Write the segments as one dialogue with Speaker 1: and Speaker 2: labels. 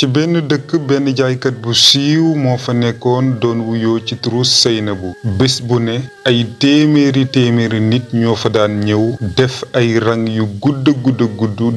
Speaker 1: ci benn dëkk benn jaaykat bu siiw moo fa nekkoon doon wuyoo ci turu Seynabu. bés bu ne ay téeméeri nit ñoo fa daan ñëw def ay rang yu gudd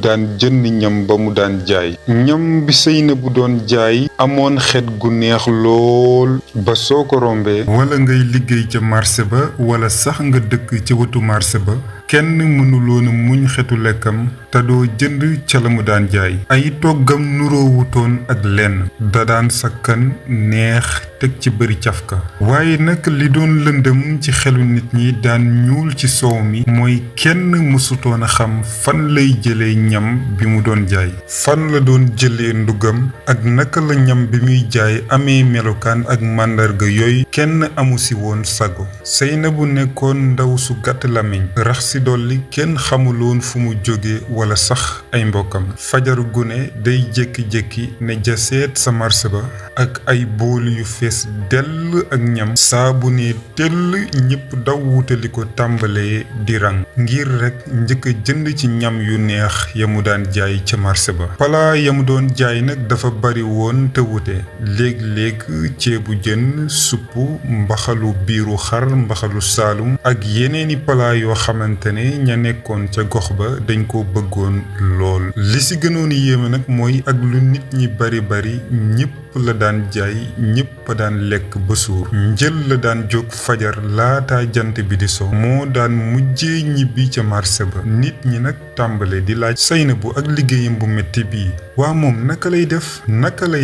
Speaker 1: daan jënd ñam ba mu daan jaay. ñam bi Seynabu doon jaay amoon xet gu neex lool ba soo ko rombee wala ngay liggéey ca marché ba wala sax nga dëkk ci wetu marché ba kenn mënuloon muñ xetu lekkam te doo jënd ca la mu daan jaay. ay toggam nuroowutoon ak lenn da daan sakkan neex teg ci bëri cafka. waaye nag li doon lëndëm ci xelu nit ñi daan ñuul ci soow mi mooy kenn mësutoon a xam fan lay jëlee ñam bi mu doon jaay, fan la doon jëlee ndugam ak naka la ñam bi muy jaay amee melokaan ak màndarga yooyu kenn amu si woon sago. Seynabu nekkoon ndaw su gàtt làmmiñ rax si dolli kenn xamuloon fu mu jóge wala sax ay mbokkam. fajaru gune day jékki-jékki ne jaseet sa marché ba ak ay bool yu fees dell ak ñam. saa bu ne tell ñépp daw wutali ko tàmbalee di rang ngir rekk njëkk a jënd ci ñam yu neex ya mu daan jaay ca marché ba. palaa ya mu doon jaay nag dafa bari woon te wute. léeg-léeg ceebu jën, supp, mbaxalu biiru xar, mbaxalu saalum ak yeneeni palaa yoo xamante ne ña nekkoon ca gox ba dañ ko bëggoon lool. li ci gënoon yéeme nag mooy ak lu nit ñi bari ñépp la daan jaay, ñépp daan lekk ba suur. njël la daan jóg fajar laata jant bi di so moo daan mujjee ñibbi ca marché ba. nit ñi nag tàmbale di laaj Seynabu ak liggéeyam bu metti bii waa moom naka lay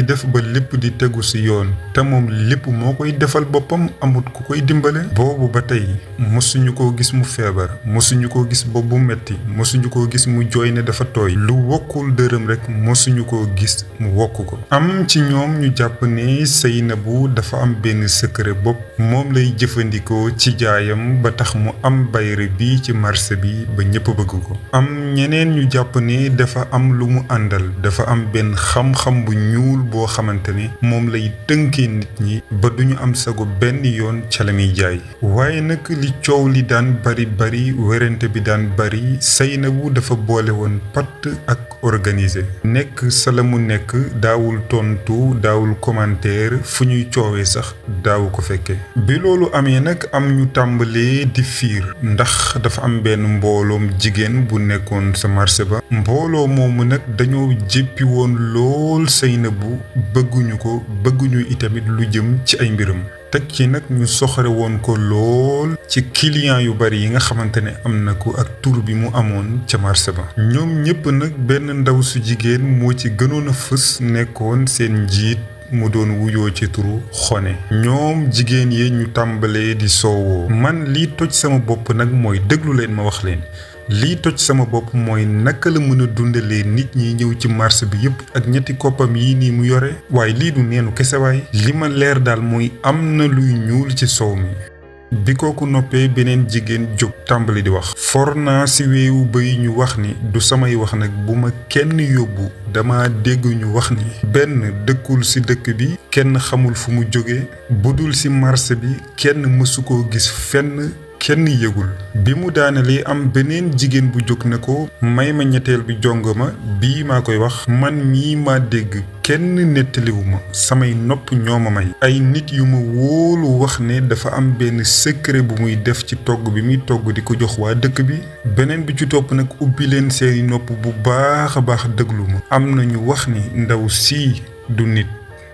Speaker 1: def ba lépp di tegu ci yoon te moom lépp moo koy defal boppam amut ku koy dimbale. boobu ba tey mësuñu ko gis mu feebar, mësuñu ko gis bopp bu metti, mësuñu ko gis mu jooy ne dafa tooy. lu wokkul dërëm rekk mësuñu ko gis mu wokk ko. am ci ñoom ñu jàpp ne Seynabu dafa am benn secret bopp moom lay jëfandikoo ci jaayam ba tax mu am bayre bi ci marché bi ba ñépp bëgg ko. am ñeneen ñu jàpp ne dafa am lu mu àndal, dafa am benn xam-xam bu ñuul boo xamante ne moom lay tënkee nit ñi ba duñu am sago benn yoon ca la muy jaay. waaye nag li coow li daan bari werante bi daan bari Seynabu dafa boole woon patt ak organisé. nekk sa la mu nekk daawul tontu daawul commentaire fu ñuy coowee sax daawu ko fekke. bi loolu amee nag am ñu tàmbalee di fiir ndax dafa am benn mbooloom jigéen bu nekkoon sa marché ba. mbooloo moomu nag dañoo jéppi woon lool Seynabu bëgguñu itamit lu jëm ci ay mbiram. teg ci nag ñu soxore woon ko lool ci client yu bari yi nga xamante ne am na ko ak tur bi mu amoon ca marché ba. ñoom ñépp nag benn ndaw su jigéen moo ci gënoon a fës nekkoon seen njiit mu doon wuyoo ci turu Xone. ñoom jigéen yi ñu tàmbalee di soowoo. man lii toj sama bopp nag mooy déglu leen ma wax leen. lii toj sama bopp mooy naka la mën a dundalee nit ñi ñëw ci marché bi yépp ak ñetti koppam yi nii mu yore. waaye lii du neenu kese waay. li ma leer daal mooy am na luy ñuul ci soow mi. bi kooku noppee beneen jigéen jóg tàmbali di wax. for naa ci weewu bëy ñu wax ni du samay wax nag bu ma kenn yóbbu dama dégg ñu wax ni benn dëkkul ci dëkk bi kenn xamul fu mu jóge budul ci marché bi kenn mësu koo gis fenn kenn yëgul. bi mu daanelee am beneen jigéen bu jóg ne ko may ma ñetteel bi jongama bii maa koy wax man mii maa dégg kenn nettaliwu ma samay nopp ñoo ma may. ay nit yu ma wóolu wax ne dafa am benn secret bu muy def ci togg bi muy togg di ko jox waa dëkk bi. beneen bi ci topp nag ubbi leen seeni nopp bu baax a baax déglu ma. am na ñu wax ni ndaw sii du nit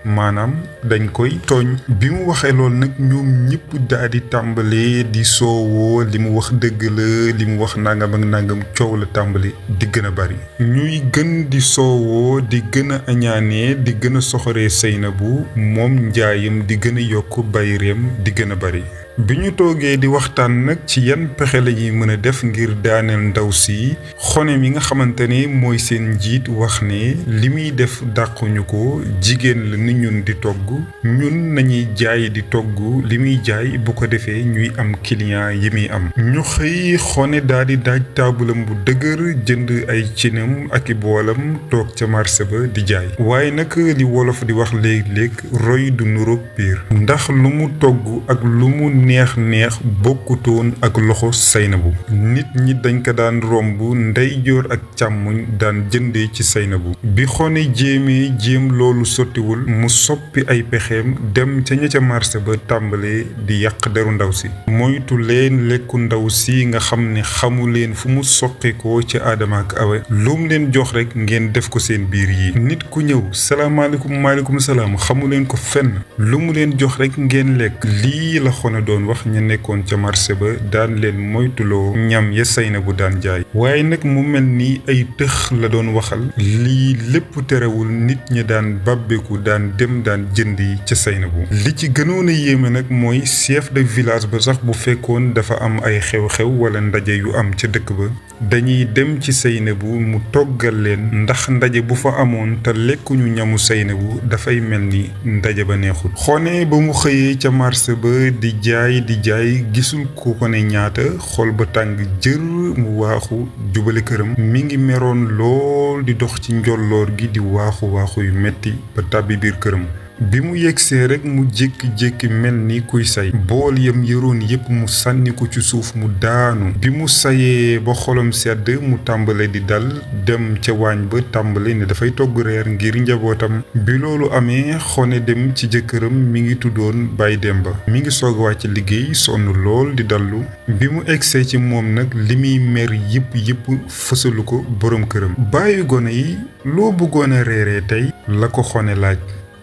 Speaker 1: maanaam dañ koy tooñ. bi mu waxee lool nag ñoom ñëpp daal di tàmbalee di soowoo li mu wax dëgg la li mu wax nangam ak nangam coow la tàmbali di gën a bari. ñuy gën di soowoo di gën a añaanee di gën a soxoree Seynabu moom njaayam di gën a yokk bayreem di gën a bari. bi ñu toogee di waxtaan nag ci yan pexe la ñuy mën a def ngir daaneel ndaw si Xone mi nga xamante ne mooy seen njiit wax ne li muy def dàquñu ko jigéen la ni ñun di togg ñun nañuy jaay di togg li muy jaay bu ko defee ñuy am client yi muy am. ñu xëy Xone daal di daaj taabulam bu dëgër jënd ay cinam ak i boolam toog ca marché ba di jaay. waaye nag li wolof di wax léeg-léeg roy du nuroog piir ndax lu mu togg ak lu mu neex bokkutoon ak loxo Saynabu. nit ñi dañ ko daan romb ndeyjoor ak càmmoñ daan jëndee ci Saynabu. bi xone jéem loolu sottiwul mu soppi ay pexeem dem ca ña ca marché ba tàmbalee di yàq deru ndaw si. moytu leen lekku ndaw si nga xam ne xamu leen fu mu soqikoo ci Aadama ak Awa. lum leen jox rek ngeen def ko seen biir yi. nit ku ñëw salaamaaleykum maaleykum salaam xamu leen ko fenn lu mu leen jox rek ngeen lekk. lii la xone doon wax ña nekkoon ca marché ba daan leen moytuloo ñam ya Saynabu daan jaay. waaye nag mu mel ni ay tëx la doon waxal. lii lépp terewul nit ñi daan bàbbeeku daan dem daan jëndi ca Saynabu. li ci gënoon a yéeme nag mooy chef de village ba sax bu fekkoon dafa am ay xew-xew wala ndaje yu am ca dëkk ba dañuy dem ci Saynabu mu toggal leen ndax ndaje bu fa amoon te lekkuñu ñamu Saynabu dafay mel ni ndaje ba neexul. xone ba mu xëyee ca marché ba di jaay gisul ku ko ne ñaata xol ba tàng jër mu waaxu jubale këram. mi ngi meroon lool di dox ci njolloor gi di waaxu yu metti ba tàbbi biir këram. bi mu yegsee rek mu jékki-jékki mel ni kuy say. bool yam yëroon yépp mu sànni ko ci suuf mu daanu. bi mu sayee ba xolam sedd mu tàmbale di dal dem ca waañ ba tàmbale ne dafay togg reer ngir njabootam. bi loolu amee xone dem ci jëkkëram mi ngi tuddoon Baye Demba. mi ngi soog a wàcc liggéey sonn lool di dallu. bi mu egsee ci moom nag li muy mer yépp fësalu ko boroom këram. bàyyi gone yi loo bëggoon a reeree tey la ko xone laaj.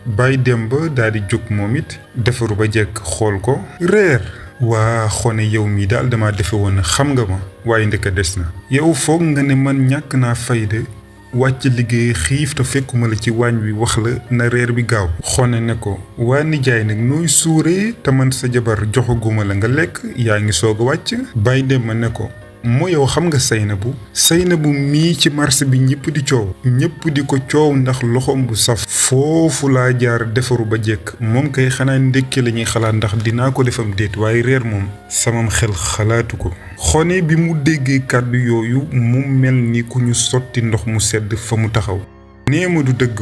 Speaker 1: Baye Demba daal di jóg moom it defaru ba jekk xool ko. reer waa xone yow mi daal dama defe woon xam nga ma waaye ndeka des na. yow foog nga ne man ñàkk naa fayda wàcc liggéey xiif te fekkuma la ci waañ wi wax la na reer bi gaaw. xone ne ko waa nijaay nag nooy suuree te man sa jabar joxaguma la nga lekk yaa ngi soog a wàcc. Baye Demba ne ko moo yow xam nga Saynabu mii ci marché bi ñëpp di ko coow ndax loxoom bu saf. foofu laa jaar defaru ba jekk moom kay xanaa ndékke la ñuy xalaat ndax dinaa ko defam déet waaye reer moom samam xel xalaatu ko. xone bi mu déggee kàddu yooyu mu mel ni ku ñu sotti ndox mu sedd fa mu taxaw. nee ma du dëgg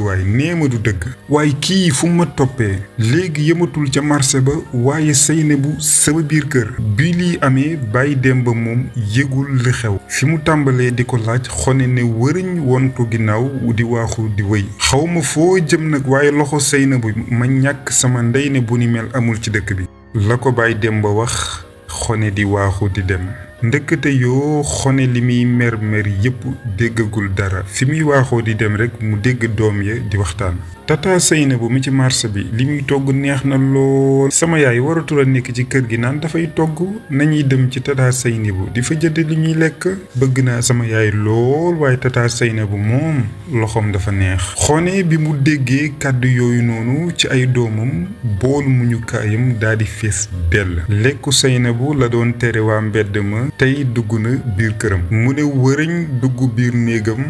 Speaker 1: waaye kii fu ma toppee léegi yëmatul ca marché ba waaye Saynabu sama biir kër. bi lii amee Baye Demba moom yëgul li xew. fi mu tàmbalee di ko laaj xone ne wëriñ won ko ginnaaw di waaxu di wëy. xawma foo jëm nag waaye loxo Saynabu ma ñàkk sama ndey ne bu ni mel amul ci dëkk bi. la ko Baye Demba wax xone di waaxu di dem. ndëkkate yoo xone li muy mer yépp déggagul dara. fi muy waaxoo di dem rek mu dégg doom ya di waxtaan. tata Saynabu mi ci marché bi li muy togg neex na lool. sama yaay waratul a nekk ci kër gi naan dafay togg nañuy dem ci tata Saynabu di fa jënd li ñuy lekk. bëgg naa sama yaay lool waaye tata Saynabu moom loxoom dafa neex. xone bi mu déggee kàddu yooyu noonu ci ay doomam bool mu ñu kaayam daal di fees dell. lekku Saynabu la doon tere waa mbedd ma tey dugg na biir këram. mu ne wëriñ dugg biir néegam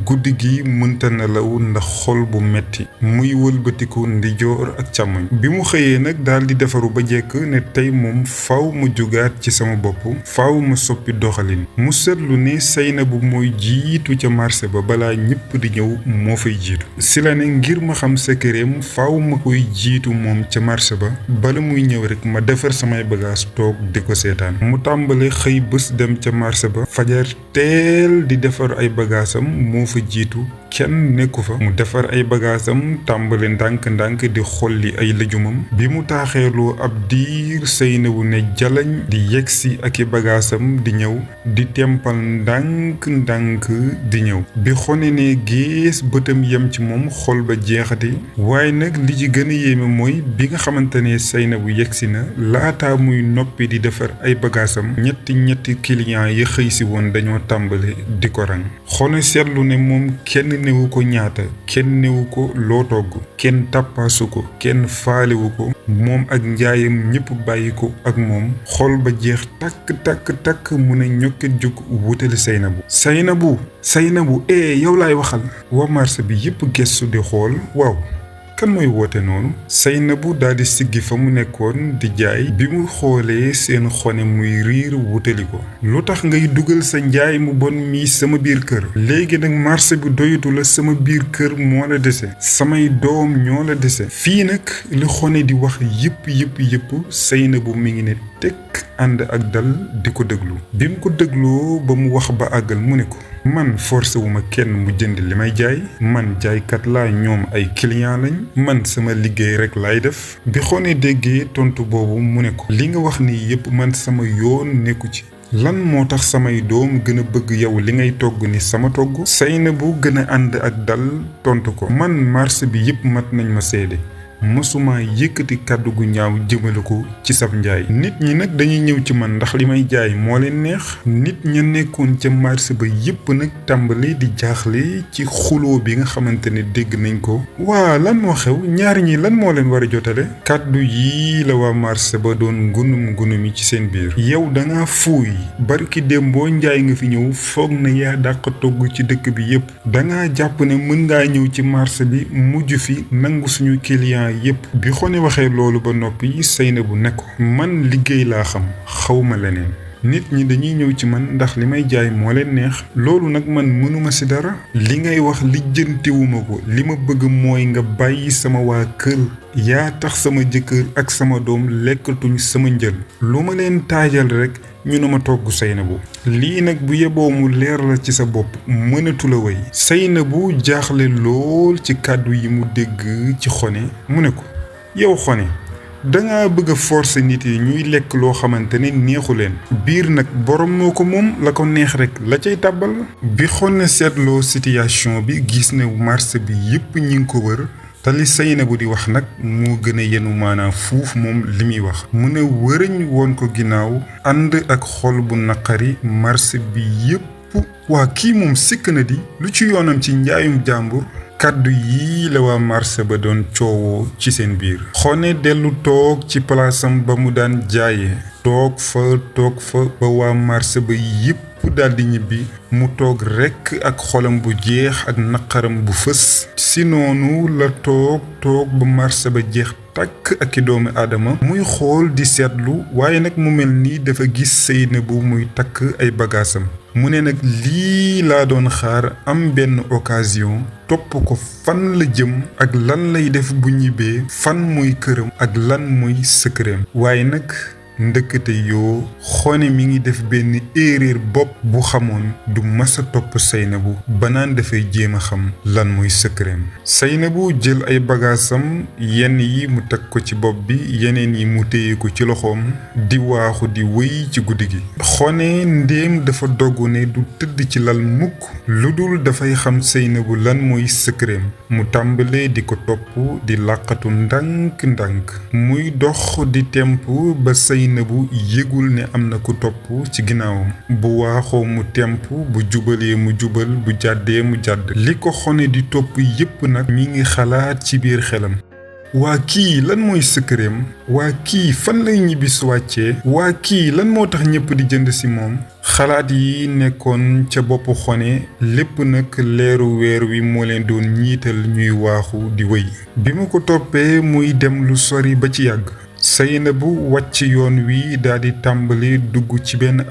Speaker 1: guddi gi mënta nelaw ndax xol bu metti muy wëlbatiku ndijoor ak càmmoñ. bi mu xëyee nag daal di defaru ba jekk ne tey moom faaw ma jugaat ci sama bopp faaw ma soppi doxalin. mu seetlu ne Saynabu mooy jiitu ca marché ba balaa ñëpp di ñëw moo fay jiitu. si la ne ngir ma xam secretam faaw ma koy jiitu moom ca marché ba bala muy ñëw rek ma defar samay bagage toog di ko seetaan. mu tàmbale xëy bés dem ca marché ba fajar teel di defar ay bagaasam moo fa jiitu kenn nekku fa. mu defar ay bagaasam tàmbale ndànk-ndànk di xolli ay lëjumam. bi mu taaxeeloo ab diir Saynabu ne jalañ di yegsi ak i bagaasam di ñëw di tempal ndànk di ñëw. bi xone ne gees bëtam yem ci moom xol ba jeexati. waaye nag li ci gën a yéeme mooy bi nga xamante ne Saynabu yegsi na laata muy noppi di defar ay bagaasam ñetti client yi xëy si woon dañoo tàmbale di ko rang. xone seetlu ne moom kenn newu ko ñaata kenn newu ko loo togg kenn tàppaasu ko kenn faalewu ko moom ak njaayam ñëpp bàyyi ko ak moom. xol ba jeex takk mu ne ñokket jóg wutali Saynabu yow laay waxal. waa marché bi yëpp gestu di xool waaw kan mooy woote noonu. Saynabu daal di siggi fa mu nekkoon di jaay bi mu xoolee seen xone muy riir wutali ko. lu tax ngay dugal sa njaay mu bon mi sama biir kër. léegi nag marché bi doyatu la, sama biir kër moo la dese, samay doom ñoo la dese. fii nag li xone di wax yëpp Saynabu mi ngi ne tekk ànd ak dal di ko déglu. bi mu ko dégloo ba mu wax ba àggal mu ne ko, man forcé wu ma kenn mu jënd li may jaay, man jaaykat laa, ñoom ay client lañ, man sama liggéey rek laay def. bi xone déggee tontu boobu mu ne ko, li nga wax nii yëpp man sama yoon nekku ci. lan moo tax samay doom gën a bëgg yow li ngay togg ni sama togg. Saynabu gën a ànd ak dal tontu ko, man marché bi yëpp mat nañ ma seede, mësuma yëkkati kàddu gu ñaaw jëmale ko ci sab njaay. nit ñi nag dañuy ñëw ci man ndax li may jaay moo leen neex. nit ña nekkoon ca marché ba yépp nag tàmbali di jaaxle ci xuloo bi nga xamante ne dégg nañ ko. waa lan moo xew, ñaar ñi lan moo leen war a jotale. kàddu yii la waa marché ba doon ngunum ci seen biir. yow danga fuuy, barki démboo njaay nga fi ñëw foog na yaa dàq togg ci dëkk bi yépp. danga jàpp ne mën ngaa ñëw ci marché bi mujj fi nangu suñu client yépp. bi xone waxee loolu ba noppi Saynabu ne ko, man liggéey laa xam, xawma leneen. nit ñi dañuy ñëw ci man ndax li may jaay moo leen neex, loolu nag man mënuma ci dara. li ngay wax lijjantiwuma ko, li ma bëgg mooy nga bàyyi sama waa kër. yaa tax sama jëkkër ak sama doom lekkatuñ sama njël, lu ma leen taajal rekk ñu ne ma togg. Saynabu, lii nag bu yeboo mu leer la ci sa bopp, mënatu la way. Saynabu jaaxle lool ci kàddu yi mu dégg ci xone. mu ne ko, yow xone, danga bëgg a forcer nit yi ñuy lekk loo xamante ne neexu leen. biir nag borom moo ko moom, la ko neex rek la cay tàbbal. bi xone seetloo situation bi gis ne marché bi yépp ñi ngi ko wër, te li Saynabu di wax nag moo gën a yenu maanaam fuuf moom li muy wax. mu ne wërëñ woon ko ginnaaw ànd ak xol bu naqari. marché bi yépp, waa kii moom sikk na di, lu ci yoonam ci njaayum jàmbur. kàddu yii la waa marché ba doon coowoo ci seen biir. xone dellu toog ci palaasam ba mu daan jaayee, toog fa ba waa marché ba yépp daldi ñibbi. mu toog rekk ak xolam bu jeex ak naqaram bu fës. si noonu la toog ba marché ba jeex tàkk ak i doomi aadama. muy xool di seetlu, waaye nag mu mel ni dafa gis Saynabu muy takk ay bagaasam. mu ne nag lii laa doon xaar, am benn occasion topp ko fan la jëm ak lan lay def bu ñibbee, fan mooy këram ak lan mooy sëkkëreem. waaye nag ndëkkate yoo xone mi ngi def benn erreur bopp bu xamoon du masa topp Saynabu ba naan dafay jéem a xam lan mooy sëkkëreem. Saynabu jël ay bagaasam, yenn yi mu teg ko ci bopp bi, yeneen yi mu téye ko ci loxoom di waaxu di wëy ci guddi gi. xone ndéem dafa dogg ne du tëdd ci lal mukk lu dul dafay xam Saynabu lan mooy sëkkëreem. mu tàmbalee di ko topp di làqatu ndànk muy dox di temp ba Saynabu yëgul ne am na ku topp ci ginnaawam. bu waaxoo mu temp, bu jubalee mu jubal, bu jàddee mu jàdd. li ko xone di topp yépp nag mi ngi xalaat ci biir xelam. waa kii lan mooy sëkkëreem, waa kii fan lay ñibbis wàccee, waa kii lan moo tax ñépp di jënd ci moom. xalaat yi nekkoon ca bopp xone lépp nag leeru weer wi moo leen doon ñiital ñuy waaxu di wëy. bi mu ko toppee muy dem lu sori ba ci yàgg, Saynabu wàcc yoon wi daldi tàmbali dugg ci benn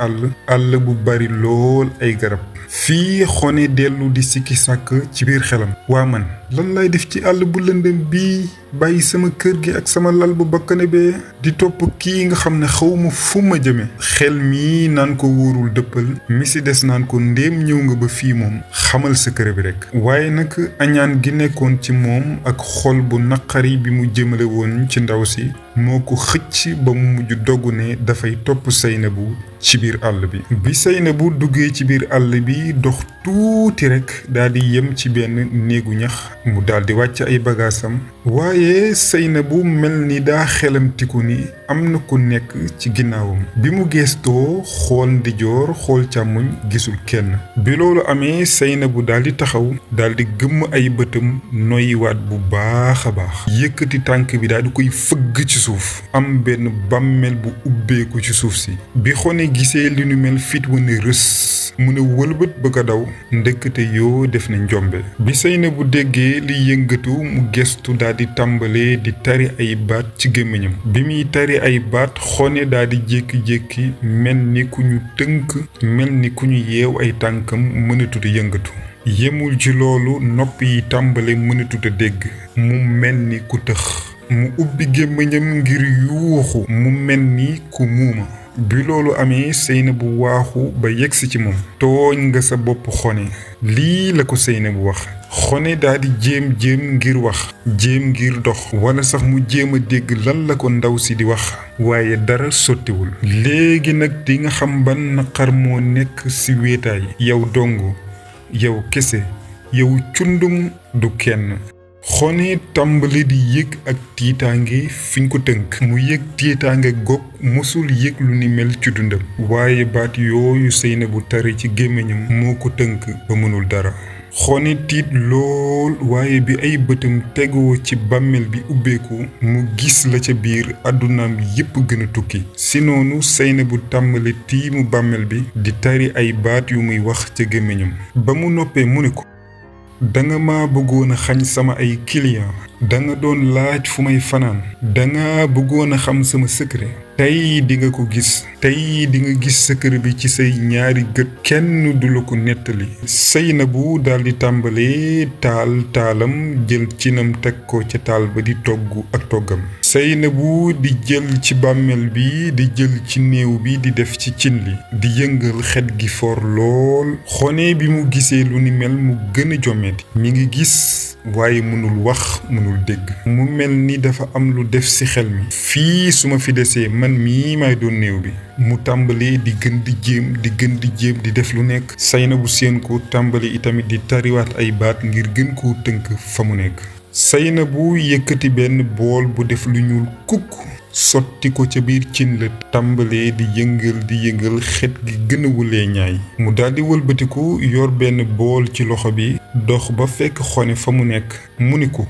Speaker 1: àll bu bari lool ay garab. fii xone dellu di sikki sàkk ci biir xelam. waa man lan lay def ci àll bu lëndëm bii, bàyyi sama kër gi ak sama lal bu bakkane bee di topp kii nga xam ne xawma fu ma jëme. xel mi naan ko wóorul dëppal, mi si des naan ko ndéem ñëw nga ba fii moom xamal sa kër bi rekk. waaye nag añaan gi nekkoon ci moom ak xol bu naqari bi mu jëmale woon ci ndaw si moo ko xëcc ba mu mujj dogg ne dafay topp Saynabu ci biir àll bi. bi Saynabu duggee ci biir àll bi dox tuuti rekk daldi yem ci benn néegu ñax, mu daldi wàcc ay bagaasam. waaye Saynabu mel ni daa xelamtiku ni am na ku nekk ci ginnaawam. bi mu gestoo xool ndijoor xool càmmoñ gisul kenn. bi loolu amee Saynabu daldi taxaw daldi gëmm ay bëtam noyyiwaat bu baax a baax. yëkkati tànk bi daldi koy fëgg ci suuf. am benn bàmmeel bu ubbeeku ci suuf si. bi xone gisee li nu mel fit wu ne rës mu ne wëlbët bëgg a daw ndëkkate yoo def na njombe. bi Saynabu déggee li yëngatu mu gestu daldi tàmbalee di tari ay baat ci gémmiñam. bi muy tari ay baat xone daldi jékki-jékki mel ni ku ñu tënk mel ni ku ñu yeew ay tànkam mënatut a yëngatu. yemul ci loolu nopp yi tàmbale mënatut a dégg mu mel ni ku tëx. mu ubbi gémmiñam ngir yuuxu mu mel ni ku muuma. bi loolu amee Saynabu waaxu ba yegsi ci moom. tooñ nga sa bopp xone. lii la ko Saynabu wax. xone daldi jéem ngir wax. jéem ngir dox. wala sax mu jéem a dégg lan la ko ndaw si di wax. waaye dara sottiwul. léegi nag di nga xam ban naqar moo nekk ci wéetaay. yow dong yow kese yow cundum du kenn. xone tàmbali di yëg ak tiitaange fiñ ko tënk. mu yëg tiitaange goog mosul yëg lu ni mel ci dundam. waaye baat yooyu Saynabu tari ci gémmiñam moo ko tënk ba mënul dara. xone tiit lool waaye bi ay bëtam tegoo ci bàmmeel bi ubbeeku mu gis la ca biir àddunaam yépp gën a tukki. si noonu Saynabu tàmbali tiimu bàmmeel bi di tari ay baat yu muy wax ca gémmiñam. ba mu noppee mu ne ko danga ma bëggoon a xañ sama ay client. danga doon laaj fu may fanaan. danga bëggoon a xam sama secret. tey di nga ko gis. tey di nga gis secret bi ci say ñaari gët. kenn du la ko nettali. Saynabu daldi tàmbalee taalam jël cinam teg ko ca taal ba di togg ak toggam. Saynabu di jël ci bàmmeel bi di jël ci néew bi di def ci cin li. di yëngal xet gi for lool. xone bi mu gisee lu ni mel mu gën a jommeeti. mi ngi gis waaye mënul wax mënul dégg. mu mel ni dafa am lu def ci xel mi. fii su ma fi desee man mii may doon néew bi. mu tàmbalee di gën di jéem di def lu nekk. Saynabu seen ko tàmbali itamit di tariwaat ay baat ngir gën koo tënk fa mu nekk. Saynabu yëkkati benn bool bu def lu ñuul kukk sotti ko ca biir cin la tàmbalee di yëngal xet gi gën a wulee ñaay. mu daldi wëlbatiku yor benn bool ci loxo bi dox ba fekk xone fa mu nekk. mu ni ko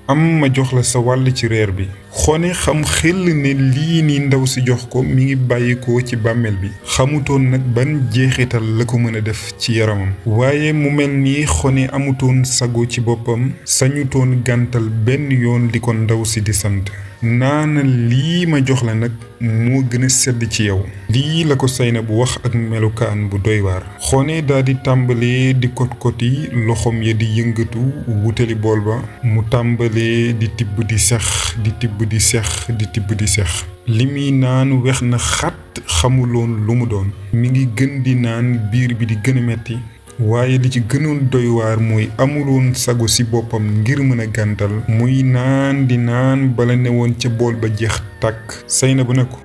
Speaker 1: am ma jox la sa wàll ci reer bi. xone xam xel ne lii ni ndaw si jox ko mi ngi bàyyikoo ci bàmmeel bi. xamutoon nag ban jeexital la ko mën a def ci yaramam. waaye mu mel ni xone amutoon sago ci boppam sañutoon gàntal benn yoon li ko ndaw si di sant. naana lii ma jox la nag moo gën a sedd ci yow. lii la ko Saynabu wax ak melukaan bu doy waar. xone daldi tàmbalee di kot-koti loxoom ya di yëngatu wutali bool ba. mu tàmbalee di tibb di sex di tibb di sex. li muy naan wex na xat xamuloon lu mu doon. mi ngi gën di naan biir bi di gën a metti. waaye li ci gënoon doy waar mooy amuloon sago ci boppam ngir mën a gàntal. muy naan di naan bala ne woon ca bool ba jeex tàkk. Saynabu ne ko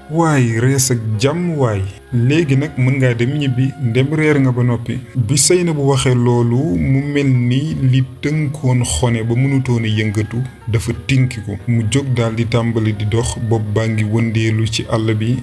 Speaker 1: waay rees ak jàmm waay. léegi nag mën ngaa dem ñibbi ndem reer nga ba noppi. bi Saynabu waxee loolu mu mel ni li tënkoon xone ba mënutoon a yëngatu dafa tinkiku. mu jóg daldi tàmbali di dox bopp baa ngi wëndeelu ci àll bi.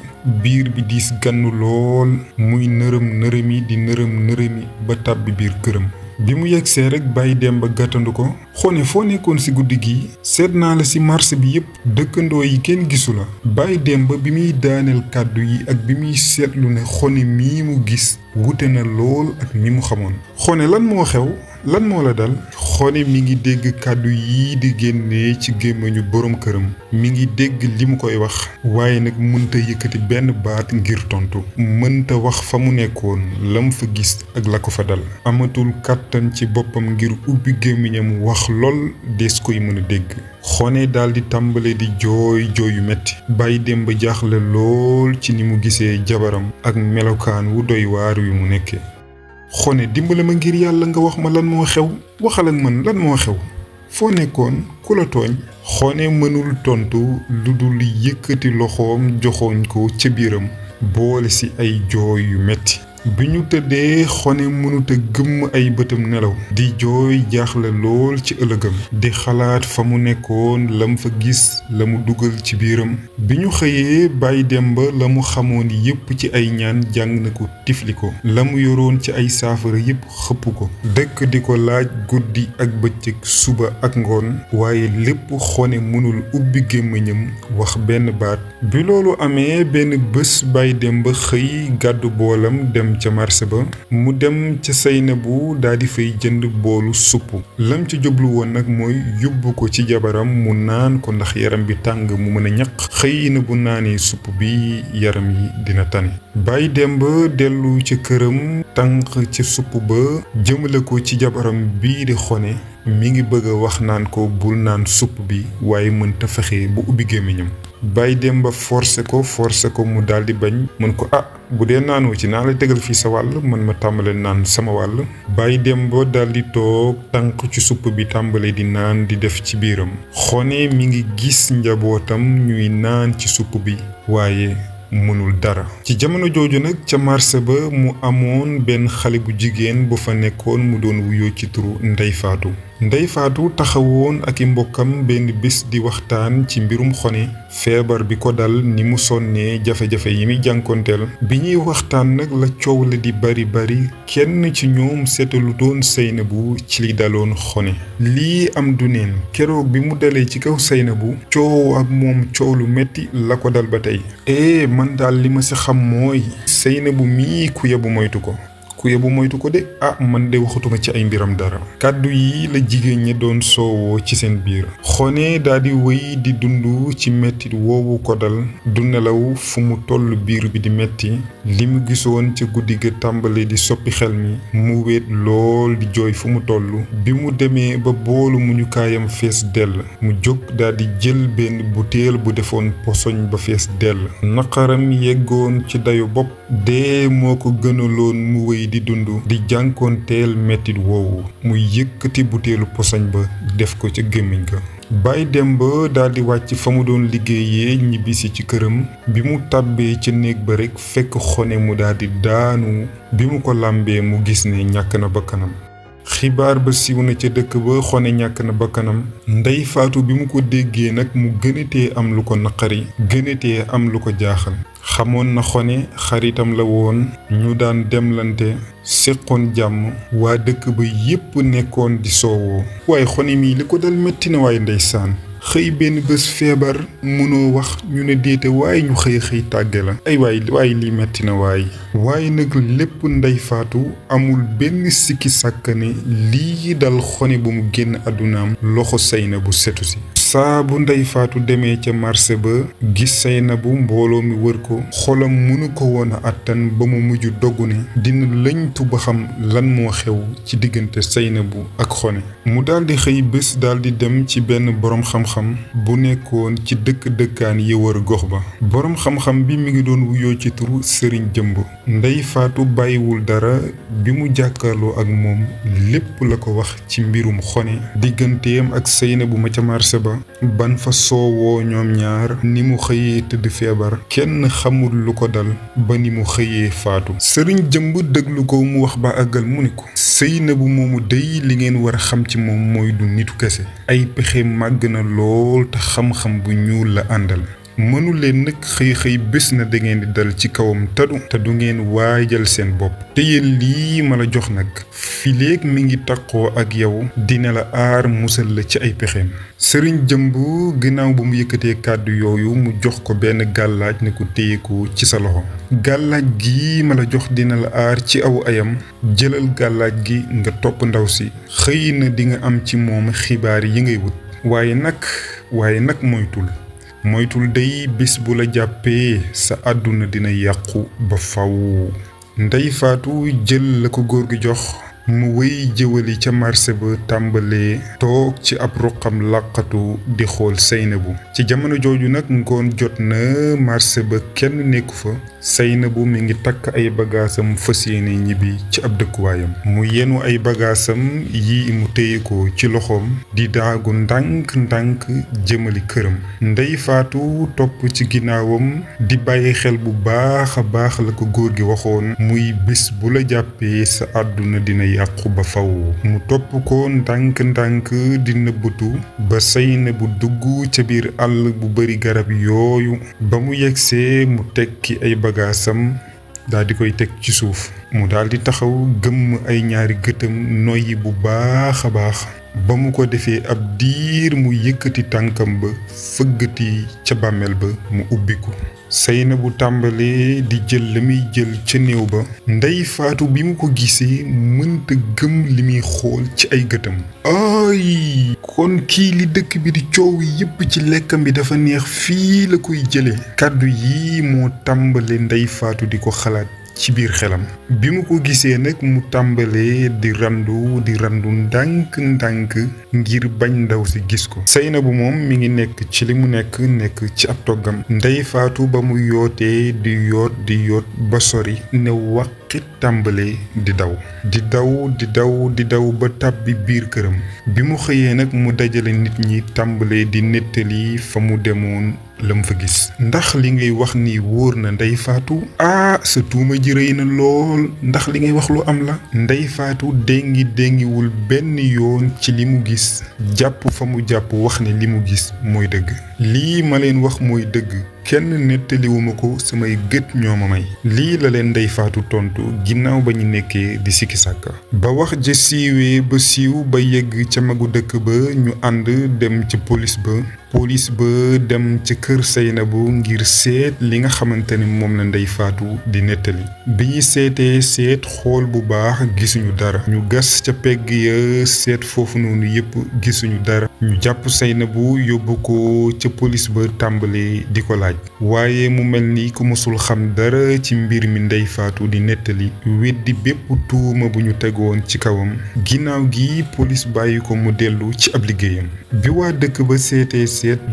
Speaker 1: biir bi diis gannu lool muy nërëmi ba tàbbi biir këram. bi mu yegsee rek Baye Demba gàttandu ko. xone foo nekkoon ci guddi gi. seet naa la ci marché bi yépp dëkkandoo yi kenn gisu la. Baye Demba bi muy daaneel kàddu yi ak bi muy seetlu ne xone mii mu gis wute na lool ak mi mu xamoon. xone lan moo xew lan moo la dal. xone mi ngi dégg kàddu yii di génnee ci gémmiñu boroom këram. mi ngi dégg li mu koy wax. waaye nag mënta yëkkati benn baat ngir tontu. mënta wax fa mu nekkoon lam fa gis ak la ko fa dal. amatul kàttan ci boppam ngir ubbi gémmiñam wax lool des koy mën a dégg. xone daldi tàmbale di jooy yu metti. Baye Demba jaaxle lool ci ni mu gisee jabaram ak melokaan wu doy waar wi mu nekkee. xone dimbale ma ngir yàlla nga wax ma lan moo xew. waxal ak man lan moo xew. foo nekkoon ku la tooñ. xone mënul tontu lu dul yëkkati loxoom joxoñ ko ca biiram boole ci ay jooy yu metti. bi ñu tëddee xone mënuta gëmm ay bëtam nelaw di jooy jaaxle lool ci ëllëgam di xalaat fa mu nekkoon lam fa gis la mu dugal ci biiram bi ñu xëyee Baye Demba la mu xamoon yépp ci ay ñaan jàng na ko tifli ko la mu yoroon ci ay saafara yépp xëpp ko dëkk di ko laaj guddi ak bëccëg suba ak ngoon waaye lépp xone mënul ubbi gémmiñam wax benn baat bi loolu amee benn bés Baye Demba xëy gàddu boolam dem ca marché ba mu dem ca Saynabu daldi fay jënd boolu supp lam ci jublu woon nag mooy yóbbu ko ci jabaram mu naan ko ndax yaram bi tàng mu mën a ñaq xëy na bu naanee supp bi yaram yi dina tane Baye Demba dellu ca këram tànq ca supp ba jëmale ko ci jabaram bii di xone mi ngi bëgg a wax naan ko bul naan supp bi waaye mënta fexe bu ubbi gémmiñam Baye Demba forcé ko mu daldi bañ mën ko bu dee naanoo ci naa la tegal fii sa wàll man ma tàmbale naan sama wàll Baye Demba daldi toog tànq ci supp bi tàmbale di naan di def ci biiram xone mi ngi gis njabootam ñuy naan ci supp bi waaye mënul dara ci jamono jooju nag ca marché ba mu amoon benn xale bu jigéen bu fa nekkoon mu doon wuyoo ci turu Ndey Faatu taxawoon ak i mbokkam benn bés di waxtaan ci mbirum xone feebar bi ko dal ni mu sonnee jafe-jafe yi muy jànkonteel bi ñuy waxtaan nag la coow la di bari kenn ci ñoom seetalu doon Saynabu ci li daloon xone lii am du neen keroog bi mu dalee ci kaw Saynabu coow ak moom coow lu metti la ko dal ba tey man daal li ma si xam mooy Saynabu mii ku yebu moytu ko de man de waxatuma ci ay mbiram dara kàddu yi la jigéen ñi doon soowoo ci seen biir xone daldi wéy di dund ci mettit woowu ko dal du nelaw fu mu toll biir bi di metti li mu gisoon ca guddi ga tàmbale di soppi xel mi mu wéet lool di jooy fu mu toll bi mu demee ba boolu muñu kaayam fees dell mu jóg daldi jël benn butéel bu defoon posoñ ba fees dell naqaram yeggoon ci dayu bopp dee moo ko gënaloon mu wéy di dund di jànkoonteel mettit woowu mu yëkkati butéelu posoñ ba def ko ca gémmiñ ga Baye Demba daldi wàcc fa mu doon liggéeyee ñibbisi ci këram bi mu tàbbee ca néeg ba rekk fekk xone mu daldi daanu bi mu ko làmbee mu gis ne ñàkk na bakkanam xibaar ba siiw na ca dëkk ba xone ñàkk na bakkanam Ndey Faatu bi mu ko déggee nag mu gënatee am lu ko naqari gënatee am lu ko jaaxal xamoon na xone xaritam la woon ñu daan demlante séqoon jàmm waa dëkk ba yépp nekkoon di soowoo waaye xone mii li ko dal metti na waaye ndeysaan xëy benn bés feebar mënoo wax ñu ne déete waaye ñu xëy tàgge la ay waaye lii metti na waaye nag lépp Ndey Faatu amul benn sikki sàkk ne lii dal xone bu mu génn àddunaam loxo Saynabu setu si saa bu Ndey Faatu demee ca marché ba gis Saynabu mbooloo mi wër ko xolam mënu ko woon a àttan ba mu mujj doggu ne dina lëñtu ba xam lan moo xew ci diggante Saynabu ak xone mu daldi xëy bés daldi dem ci benn boroom xam-xam bu nekkoon ci dëkkaan yi wër gox ba boroom xam-xam bi mi ngi doon wuyoo ci turu Sëriñ Jëmb Ndey Faatu bàyyiwul dara bi mu jàkkaarloo ak moom lépp la ko wax ci mbirum xone digganteem ak Saynabu ma ca marché ba ban fa soowoo ñoom ñaar ni mu xëyee tëdd feebar kenn xamul lu ko dal ba ni mu xëyee faatu Sëriñ Jëmb déglu ko mu wax ba àggal mu ni ko Saynabu moomu dey li ngeen war a xam ci moom mooy du nitu kese ay pexe màgg na lool te xam-xam bu ñuul la àndal mënu leen nag xëy bés na da ngeen di dal ci kawam te du ngeen waajal seen bopp te yéen lii ma la jox nag fileeg mi ngi taqoo ak yow dina la aar musal la ci ay pexeem Sëriñ Jëmb ginnaaw bu mu yëkkatee kàddu yooyu mu jox ko benn gàllaaj ne ko téye ko ci sa loxo gàllaaj gi ma la jox dina la aar ci aw ayam jëlal gàllaaj gi nga topp ndaw si xëy na di nga am ci moom xibaar yi ngay wut waaye nag moytul day bis bu la jàppee sa àdduna dina yàqu ba faw Ndey Faatu jël la ko góor gi jox mu wéy jëwali ca marché ba tàmbalee toog ci ab ruqam làqatu di xool Seynabou. ci jamono jooju nag ngoon jot na marché ba kenn nekku fa. Seynabou mi ngi takk ay bagaasam fas yéene ñibbi ci ab dëkkuwaayam. mu yenu ay bagaasam yi mu téye ko ci loxoom di daagu ndànk jëmali këram. Ndey Faatu topp ci ginnaawam di bàyyi xel bu baax a baax la ko góor gi waxoon muy bés bu la jàppee sa àdduna dina yàqu ba faw. mu topp ko ndànk di nëbbatu ba Seynabou dugg ca biir àll bu bari garab yooyu. ba mu yegsee mu tekki ay bagaasam daal di koy teg ci suuf. mu daal di taxaw gëmm ay ñaari gëtam noyyi bu baax a baax. ba mu ko defee ab diir mu yëkkati tànkam ba fëggati ca bàmmeel ba mu ubbiku. Seynabou tàmbalee di jël la muy jël ca néew ba. Ndey Faatu bi mu ko gisee mënta gëm li muy xool ci ay gëtam. ay kon kii li dëkk bi di coow yépp ci lekkam bi dafa neex fii la koy jële. kàddu yi moo tàmbale Ndey Faatu di ko xalaat ci biir xelam. bi mu ko gisee nag mu tàmbalee di randu ndànk ngir bañ ndaw si gis ko. Seynabou moom mi ngi nekk ci li mu nekk ci ab toggam. Ndey Faatu ba mu yootee di yoot ba sori ne waqit tàmbalee di daw ba tàbbi biir këram. bi mu xëyee nag mu dajale nit ñi tàmbalee di nettali fa mu demoon lam fa gis. ndax li ngay wax ni wóor na Ndey Faatu? sa tuuma ji rëy na lool. ndax li ngay wax lu am la? Ndey Faatu déngiwul benn yoon ci li mu gis. jàpp fa mu jàpp wax ne li mu gis mooy dëgg. lii ma leen wax mooy dëgg. kenn nettaliwuma ko, samay gët ñoo ma may. lii la leen Ndey Faatu tontu ginnaaw ba ñu nekkee di sikki sàkka. ba wax ja siiwee ba siiw ba yegg ca magu dëkk ba ñu ànd dem ca police ba dem ca kër Seynabou ngir seet li nga xamante ni moom la Ndey Faatu di nettali. bi ñu seet xool bu baax gisuñu dara. ñu gas ca pegg ya seet foofu noonu yépp gisuñu dara. ñu jàpp Seynabou yóbbu ko ca police ba tàmbale di ko laaj. waaye mu mel ni ku mësul xam dara ci mbir mi Ndey Faatu di nettali weddi bépp tuuma bu ñu tegoon ci kawam. ginnaaw gi police bàyyi ko mu dellu ci ab liggéeyam. bi waa dëkk ba seet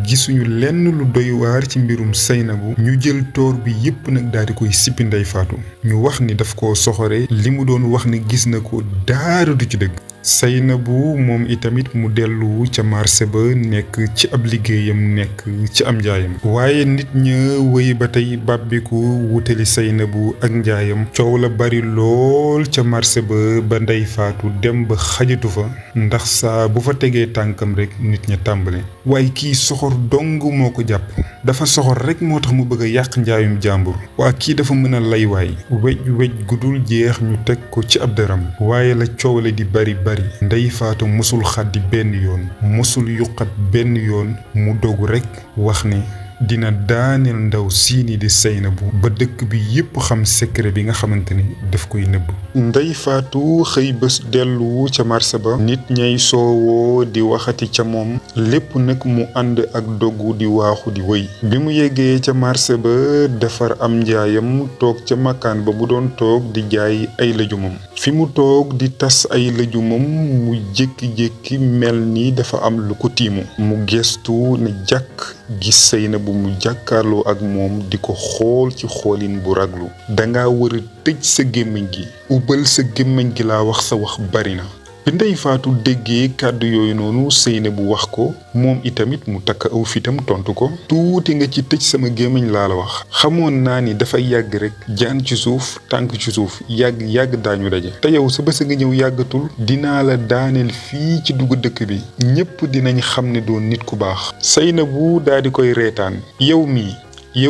Speaker 1: gisuñu lenn lu doy waar ci mbirum Seynabou. ñu jël toor bi yépp nag daal di koy sippi Ndey Faatu. ñu wax ni daf ko soxore. li mu doon wax ni gis na ko daara du ci dëgg. Seynabou moom itamit mu dellu ca marché ba nekk ci ab liggéeyam nekk ci am njaayam. waaye nit ña wéy ba tey bàbbiku wutali Seynabou ak njaayam. coow la bari lool ca marché ba Ndey Faatu dem ba xajatu fa. ndax saa bu fa tegee tànkam rek nit ña tàmbale. waaye kii soxor dong moo ko jàpp. dafa soxor rek moo tax mu bëgg a yàq njaayum jàmbur. waa kii dafa mën a lay waay. wej gudul jeex ñu teg ko ci ab dëram. waaye la coow la di bari. Ndey Faatu mosul xaddi benn yoon. mosul yuqat benn yoon. mu dogu rekk wax ne dina daaneel ndaw siini di Seynabou ba dëkk bi yépp xam secret bi nga xamante ni daf koy nëbb. Ndey Faatu xëy bés dellu ca marché ba. nit ñay soowoo di waxati ca moom. lépp nag mu ànd ak dogu di waaxu di wëy. bi mu yeggee ca marché ba defar am njaayam toog ca makkaan ba mu doon toog di jaay ay lëjumam. fi mu toog di tas ay lëjumam mu jékki-jékki mel ni dafa am lu ko tiimu. mu gestu ne jàkk gis Seynabou mu jàkkaarloo ak moom di ko xool ci xoolin bu raglu. danga war a tëj sa gémmiñ gi. ubbal sa gémmiñ gi laa wax, sa wax bari na. bi Ndey Faatu déggee kàddu yooyu noonu Seynabou wax ko moom itamit mu takk aw fitam tontu ko. tuuti nga ci tëj sama gémmiñ laa la wax. xamoon naa ni dafay yàgg rek jaan ci suuf tànk ci suuf yàgg daañu daje. te yow sa bés nga ñëw yàggatul. dinaa la daaneel fii ci dugg dëkk bi. ñépp dinañ xam ne doon nit ku baax. Seynabou daal di koy reetaan. yow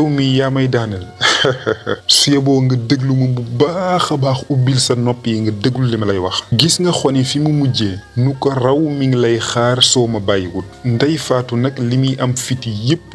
Speaker 1: mii yaa may daaneel. su yeboo nga déglu ma bu baax a baax, ubbil sa nopp yi nga déglu li ma lay wax. gis nga xoni fi mu mujjee nu ko raw mi ngi lay xaar soo ma bàyyiwut. Ndey Faatu nag li muy am fiti yépp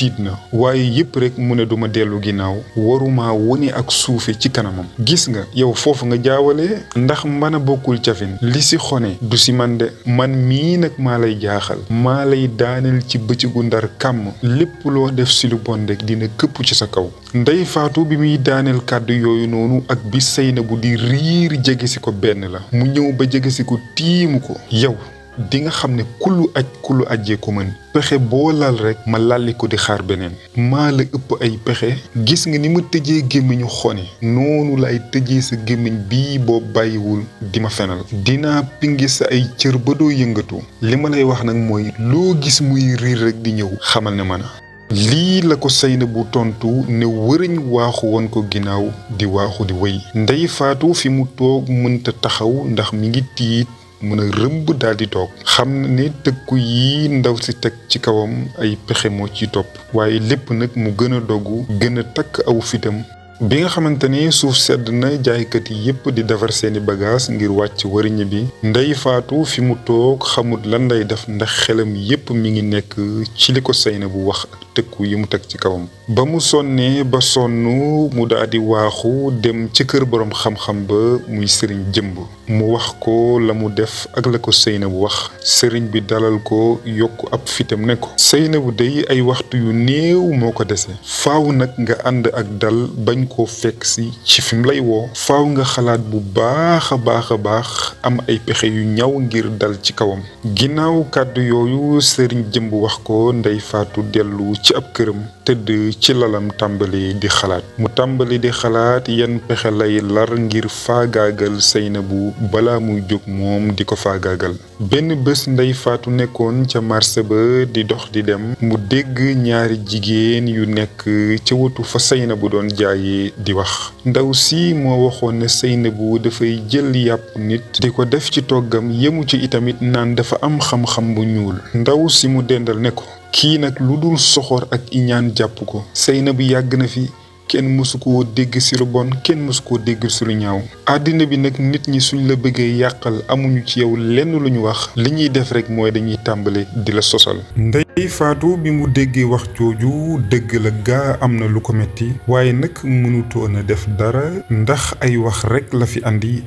Speaker 1: tiit na waaye yépp rek mu ne duma dellu ginnaaw waruma wone ak suufe ci kanamam. gis nga yow foofu nga jaawale ndax mën a bokkul cafin li si xone du si man de man mii nag maa lay jaaxal maa lay daaneel ci bëccëgu ndar kàmm lépp loo def si lu bon rek dina këpp ci sa kaw. Ndey Faatu bi muy daaneel kàddu yooyu noonu ak bi Saynabu di riir jege si ko benn la mu ñëw ba jege si ko tiimu ko. yow di nga xam ne kulu ajjee ko mën pexe boo lal rek ma lalli ko di xaar beneen maa la ëpp ay pexe gis nga ni ma tëjee gémmiñu xone noonu lay tëjee sa gémmiñ bii boo bàyyiwul di ma fenal dinaa pingi sa ay cër ba doo yëngatu li ma lay wax nag mooy loo gis muy riir rek di ñëw xamal ne man lii la ko Saynabu tontu ne wëriñ waaxu woon ko ginnaaw di waaxu di wéy. Ndey Faatu fi mu toog mënta taxaw ndax mi ngi tiit mën a rëmb daal di toog xam na ne tëkku yi ndaw si teg ci kawam ay pexe moo ci topp waaye lépp nag mu gën a dogu gën a takk aw fitam. bi nga xamante ne suuf sedd na jaaykat yi yépp di defar seeni bagage ngir wàcc wëriñ bi Ndey Faatu fi mu toog xamut lan lay def ndax xelam yépp mi ngi nekk ci li ko Saynabu wax ak tëkku yi mu teg ci kawam. ba mu sonnee ba sonn mu daal di waaxu dem ci kër boroom xam-xam ba muy sëriñ jëmb mu wax ko la mu def ak la ko Saynabu wax sëriñ bi dalal ko yokk ab fitam ne ko Saynabu day ay waxtu yu néew moo ko dese faaw nag nga ànd ak dal bañ koo fekk si ci fi mu lay woo faaw nga xalaat bu baax a baax am ay pexe yu ñaw ngir dal ci kawam. ginnaaw kàddu yooyu sëriñ jëmb wax ko Ndey Faatu dellu ci ab këram tëdd ci lalam tàmbali di xalaat mu tàmbali di xalaat yan pexe lay lar ngir faagaagal Saynabu balaa muy jóg moom di ko faagaagal. benn bés Ndey Faatu nekkoon ca marché ba di dox di dem mu dégg ñaari jigéen yu nekk ca wetu fa Saynabu doon jaayee di wax. ndaw si moo waxoon ne Saynabu dafay jël yàpp nit di ko def ci toggam yemu ci itamit naan dafa am xam-xam bu ñuul. ndaw si mu dendal ne ko kii nag lu dul soxor ak iñaan jàpp ko Saynabu yàgg na fi kenn mësu koo dégg si lu bon kenn mësu koo dégg si lu ñaaw àddina bi nag nit ñi suñ la bëggee yàqal amuñu ci yow lenn lu ñu wax li ñuy def rek mooy dañuy tàmbale di la sosal. Ndey Faatu bi mu déggee wax jooju dëgg la gaa am na lu ko metti waaye nag mënutoon a def dara ndax ay wax rek la fi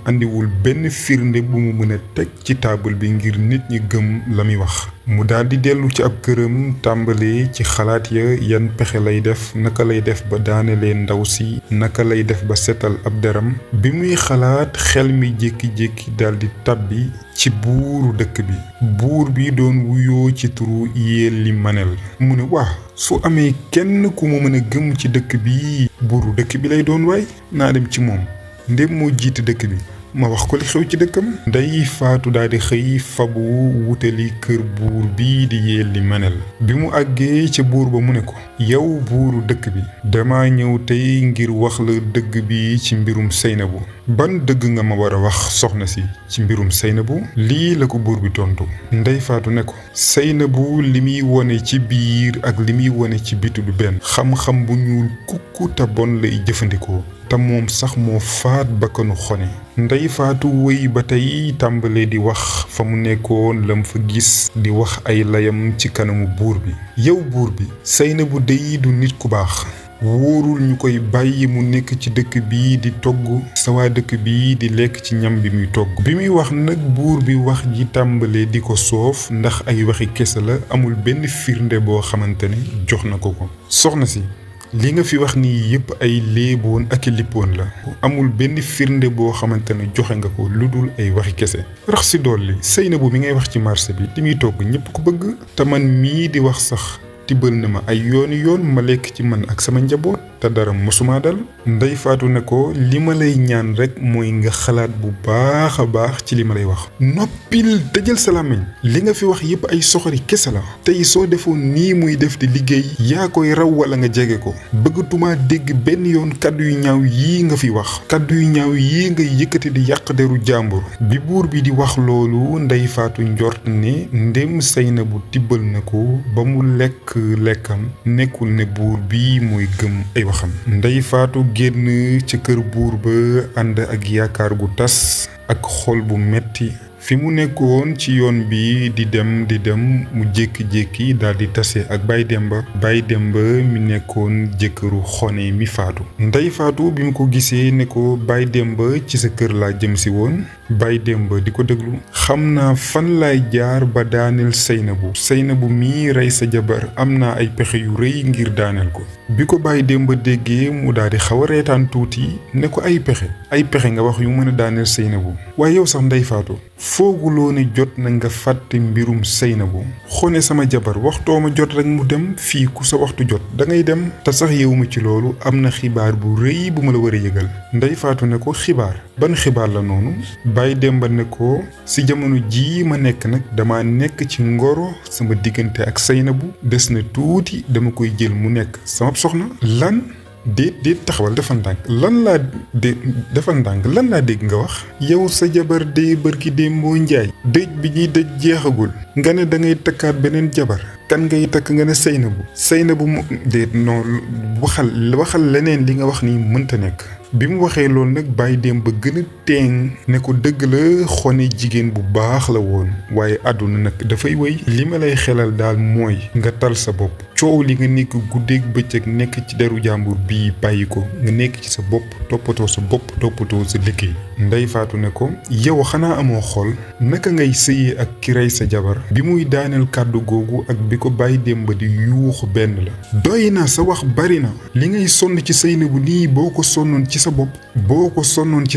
Speaker 1: andiwul benn firnde bu mu mën a teg ci taabal bi ngir nit ñi gëm la muy wax. mu daal di dellu ci ab këram tàmbalee ci xalaat ya yan pexe lay def naka lay def ba daanelee ndaw si naka lay def ba setal ab deram bi muy xalaat xel mi jékki-jékki daal di tàbbi ci buuru dëkk bi buur bi doon wuyoo ci turu Yelli Manel mu ne waa su amee kenn ku mu mën a gëm ci dëkk bi buuru dëkk bi lay doon waay naa dem ci moom ndem moo jiite dëkk bi ma wax ko li xew ci dëkkam. Ndey Faatu daal di xëy fabu wutali kër buur bii di Yelli Manel bi mu àggee ca buur ba mu ne ko yow buuru dëkk bi dama ñëw tey ngir wax la dëgg bi ci mbirum Saynabu ban dëgg nga ma war a wax soxna si ci mbirum Saynabu lii la ko buur bi tontu. Ndey Faatu ne ko Saynabu li muy wone ci biir ak li muy wone ci bitu du benn xam-xam bu ñuul kukku te bon lay jëfandikoo te moom sax moo faat bakkanu xone. Ndey Faatu wéy ba tey tàmbale di wax fa mu nekkoon lam fa gis di wax ay layam ci kanamu buur bi yow buur bi Saynabu dey du nit ku baax wóorul ñu koy bàyyi mu nekk ci dëkk bi di togg sa waa dëkk bi di lekk ci ñam bi muy togg. bi muy wax nag buur bi wax ji tàmbale di ko soof ndax ay waxi kese la amul benn firnde boo xamante ne jox na ko soxna si li nga fi wax nii yépp ay léeboon ak lippoon la amul benn firnde boo xamante ne joxe nga ko lu dul ay waxi kese rax si dolli Saynabu mi ngay wax ci marché bi li muy togg ñépp ko bëgg te man mii di wax sax tibbal na ma ay yoon ma lekk ci man ak sama njaboot te dara mosuma dal. Ndey Faatu ne ko li ma lay ñaan rek mooy nga xalaat bu baax a baax ci li ma lay wax noppil tëjal sa làmmiñ li nga fi wax yépp ay soxori kese la tey soo defoon nii muy def di liggéey yaa koy raw wala nga jege ko bëggatuma dégg benn yoon kàddu yu ñaaw yii nga fi wax kàddu yu ñaaw yii nga yëkkati di yàq deru jàmbur. bi buur bi di wax loolu Ndey Faatu njort ne ndem Saynabu tibbal na ko ba mu lekk lekkam nekkul ne buur bi mooy gëm ay waxam. Ndey Faatu génn ca kër buur ba ànd ak yaakaar gu tas ak xol bu metti fi mu nekkoon ci yoon bi di dem mu jékki-jékki daal di tase ak Baye Demba mi nekkoon jëkkëru xone mi faatu. Ndey Faatu bi mu ko gisee ne ko Baye Demba ci sa kër laa jëm si woon. Baye Demba di ko déglu. xam naa fan laay jaar ba daaneel Seynabu mii rey sa jabar am naa ay pexe yu rëy ngir daaneel ko. bi ko Baye Demba déggee mu daal di xaw a reetaan tuuti ne ko ay pexe nga wax yu mën a daaneel Seynabu. waaye yow sax Ndey Faatu fooguloo ne jot na nga fàtte mbirum Seynabu. xone sama jabar waxtoo ma jot rek mu dem fii ku sa waxtu jot da ngay dem. te sax yewuma ci loolu am na xibaar bu rëy bu ma la war a yëgal. Ndey Faatu ne ko xibaar ban xibaar la noonu. Baye Demba ne ko si jamono jii ma nekk nag dama nekk ci ngoro sama diggante ak Seynabu des na tuuti dama koy jël mu nekk sama soxna. lan déet taxawal defal ndànk lan laa dégg nga wax. yow sa jabar dee bërki démboo njaay dëj bi ñuy dëj jeexagul nga ne da ngay takkaat beneen jabar. kan ngay takk nga ne Seynabu mu déet non waxal leneen li nga wax ni mënta nekk. bi mu waxee loolu nag Baye Demba gën a teeng ne ko dëgg la xone jigéen bu baax la woon waaye àdduna nag dafay wéy. li ma lay xelal daal mooy nga tal sa bopp. coow li nga nekk guddeeg bëccëg nekk ci deru jàmbur bii bàyyi ko nga nekk ci sa bopp toppatoo sa liggéey. Ndey Faatu ne ko yow xanaa amoo xol naka ngay sëyee ak ki rey sa jabar. bi muy daaneel kàddu googu ak bi ko Baye Demba di yuuxu benn la. doy na sa wax bari na li ngay sonn ci Seynabu nii boo ko sonnoon ci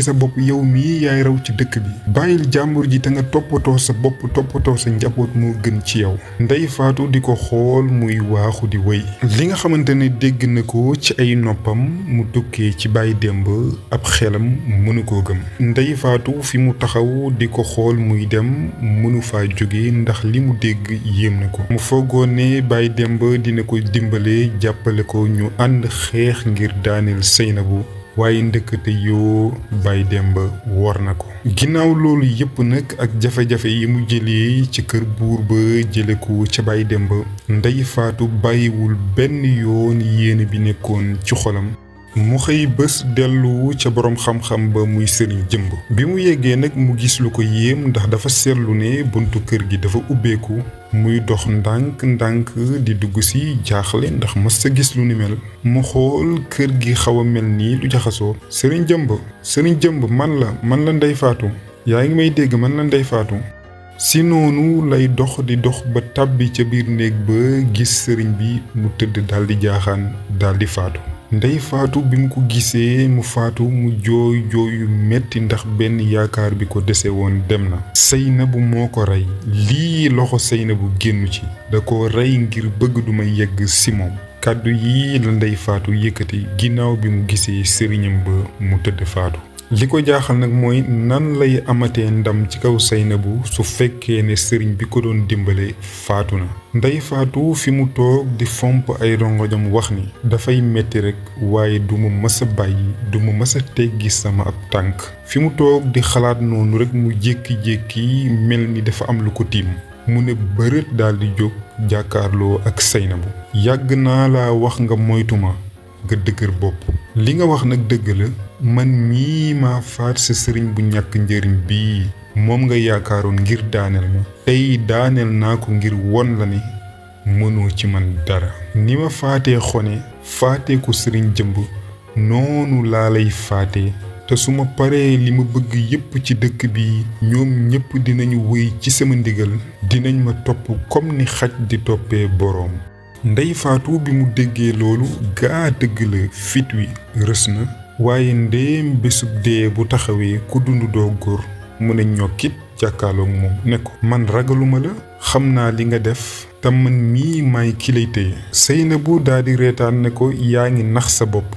Speaker 1: sa bopp yow mii yaay raw ci dëkk bi. bàyyil jàmbur ji te nga toppatoo sa bopp toppatoo sa njaboot moo gën ci yow. Ndey Faatu di ko xool muy waaxu di wéy. li nga xamante ne dégg na ko ci ay noppam mu tukkee ci Baye Demba ab xelam mënu koo gëm. Ndey Faatu fi mu taxaw di ko xool muy dem mënu faa jóge ndax li mu dégg yéem na ko. mu foogoon ne Baye Demba dina ko dimbale jàppale ko ñu ànd xeex ngir daaneel Seynabu. waaye ndëkkate yoo Baye Demba wor na ko. ginnaaw loolu yépp nag ak jafe-jafe yi mu jëlee ci kër buur ba jële ko ca Baye Demba. Ndey Faatu bàyyiwul benn yoon yéene bi nekkoon ci xolam. mu xëy bés dellu ca boroom xam-xam ba muy Sëriñ Jëmb. bi mu yeggee nag mu gis lu ko yéem ndax dafa seetlu ne buntu kër gi dafa ubbeeku. muy dox ndànk di dugg si jaaxle ndax mës sa gis lu ni mel. mu xool kër gi xaw a mel nii lu jaxasoo. Sëriñ Jëmb man la Ndey Faatu. yaa ngi may dégg man la Ndey Faatu. si noonu lay dox ba tàbbi ca biir néeg ba gis sëriñ bi mu tëdd daldi jaaxaan daldi faatu. Ndey Faatu bi mu ko gisee mu faatu mu jooy yu metti ndax benn yaakaar bi ko dese woon dem na. Seynabu moo ko rey. lii loxo Seynabu génnu ci. da ko rey ngir bëgg duma yegg si moom. kàddu yi la Ndey Faatu yëkkati ginnaaw bi mu gisee sëriñam ba mu tëdd faatu. li ko jaaxal nag mooy nan lay amatee ndam ci kaw Seynabu su fekkee ne sëriñ bi ko doon dimbale faatu na. Ndey Faatu fi mu toog di fomp ay rongoñam wax ni dafay metti rekk waaye du ma mës a bàyyi du ma mës a teggi sama ab tànk. fi mu toog di xalaat noonu rekk mu jékki-jékki mel ni dafa am lu ko tiim. mu ne bërët daldi jóg jàkkaarloo ak Seynabu. yàgg naa laa wax nga moytuma nga dëgër bopp. li nga wax nag dëgg la man mii maa faat sa sëriñ bu ñàkk njëriñ bii moom nga yaakaaroon ngir daaneel ma tey daaneel naa ko ngir won la ne mënoo ci man dara. ni ma faatee xone faatee ko sëriñ Jëmb noonu laa lay faatee te su ma paree li ma bëgg yépp ci dëkk bi ñoom ñépp dinañu wéy ci sama ndigal dinañ ma topp comme ni xaj di toppee boroom. Ndey Faatu bi mu déggee loolu gaa dëgg la fit wi rës na waaye ndéem bésub dee bu taxawee ku dund doo góor mu ne ñokkit jàkkaarloog moom ne ko man ragaluma la xam naa li nga def te man mii maay ki lay téye. Seynabu daldi reetaan ne ko yaa ngi nax sa bopp.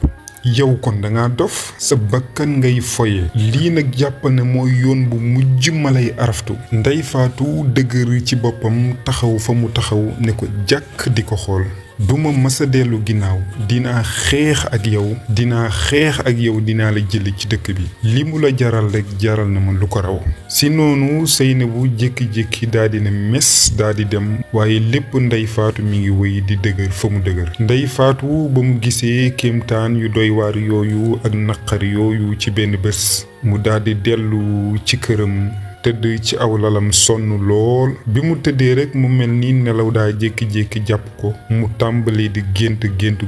Speaker 1: yow kon danga dof sa bakkan ngay foye lii nag jàpp ne mooy yoon bu mujj ma lay araftu. Ndey Faatu dëgër ci boppam taxaw fa mu taxaw ne ko jàkk di ko xool. duma masa dellu ginnaaw dinaa xeex ak yow dinaa la jëli ci dëkk bi li mu la jaral rek jaral na ma lu ko raw. si noonu Seynabu jékki-jékki daldi ne mes daldi dem waaye lépp Ndey Faatu mi ngi wéy di dëgër fa mu dëgër. Ndey Faatu ba mu gisee kéemtaan yu doy waar yooyu ak naqar yooyu ci benn bés mu daldi dellu ci këram tëdd ci aw lalam sonn lool bi mu tëddee rek mu mel ni nelaw daa jékki-jékki jàpp ko mu tàmbali di gént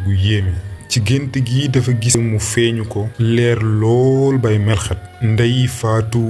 Speaker 1: gu yéeme ci gént gi dafa gis mu feeñu ko leer lool bay melxat Ndey Faatu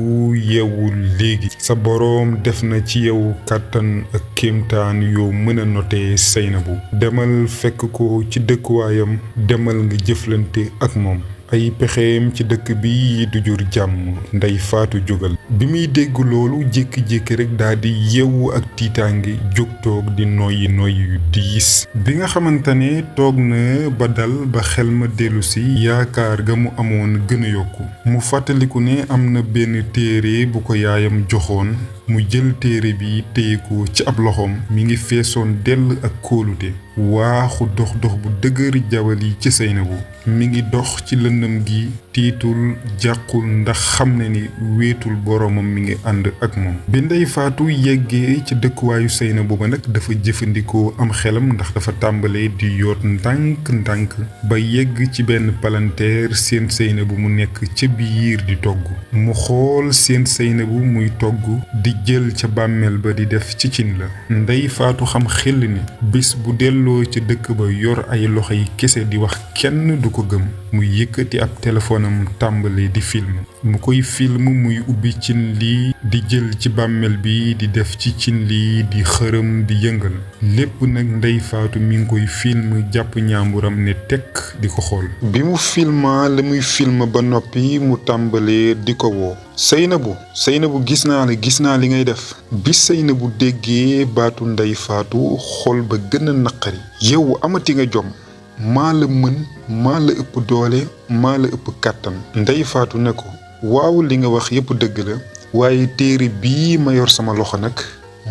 Speaker 1: yeewul léegi sa boroom def na ci yow kàttan ak kéemtaan yoo mën a notee Seynabou demal fekk ko ci dëkkuwaayam demal nga jëflante ak moom ay pexeem ci dëkk bi du jur jàmm Ndey Faatu jógal bi muy dégg loolu jékki-jékki rek daal di yeewu ak tiitaange jóg toog di noyyi yu diis bi nga xamante ne toog na ba dal ba xel ma dellu si yaakaar ga mu amoon gën a yokku mu fàttaliku ne am na benn téere bu ko yaayam joxoon mu jël téere bi téye ko ci ab loxoom mi ngi feesoon dell ak kóolute waaxu dox bu dëgër jawali ci Seynabou mi ngi dox ci lëndëm gi tiitul jàqul ndax xam ne ni wéetul boromam mi ngi ànd ak moom bi Ndey Faatu yeggee ci dëkkuwaayu Seynabou ba nag dafa jëfandikoo am xelam ndax dafa tàmbalee di yoot ndànk ba yegg ci benn palanteer seen Seynabou mu nekk ca biir di togg mu xool seen Seynabou muy togg di jël ca bàmmeel ba di def ci cin la Ndey Faatu xam xel ni bis bu delloo ci dëkk ba yor ay loxo yi kese di wax kenn du ko gëm mu yëkkati ab téléphone am tàmbali di film mu koy film muy ubbi cin lii di jël ci bàmmeel bi di def ci cin lii di xërëm di yëngal lépp nag Ndey Faatu mi ngi koy film jàpp ñaamburam ne tekk di ko xool bi mu filma la muy film ba noppi mu tàmbalee di ko woo Seynabou gis naa li ngay def bi Seynabou déggee baatu Ndey Faatu xol ba gën a naqari yow amati nga jom maa la mën maa la ëpp doole maa la ëpp kàttan Ndey Faatu ne ko waaw li nga wax yépp dëgg la waaye téere bii ma yor sama loxo nag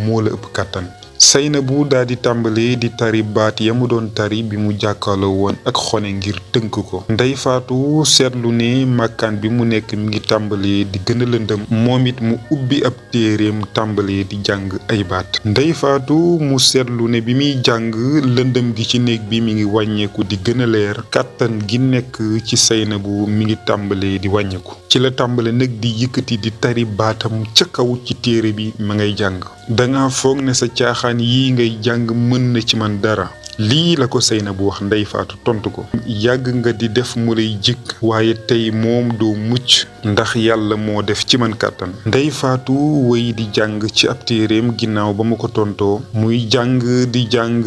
Speaker 1: moo la ëpp kàttan Seynabou daal di tàmbalee di tari baat ya mu doon tari bi mu jàkkaarloo woon ak xone ngir tënk ko Ndey Faatu seetlu ne màkkaan bi mu nekk mi ngi tàmbalee di gën a lëndëm moom it mu ubbi ab téereem tàmbalee di jàng ay baat Ndey Faatu mu seetlu ne bi muy jàng lëndëm gi ci néeg bi mi ngi wàññeeku di gën a leer kàttan gi nekk ci Seynabou mi ngi tàmbalee di wàññeeku ci la tàmbale nag di yëkkati di tari baatam ca kaw ci téere bi ma ngay jàng danga foog ne sa caaxaan yii ngay jàng mën na ci man dara lii la ko Seynabou wax Ndey Faatu tontu ko yàgg nga di def mu lay jikk waaye tey moom doo mucc ndax yàlla moo def ci man kàttan Ndey Faatu wéy di jàng ci ab téereem ginnaaw ba mu ko tontoo muy jàng di jàng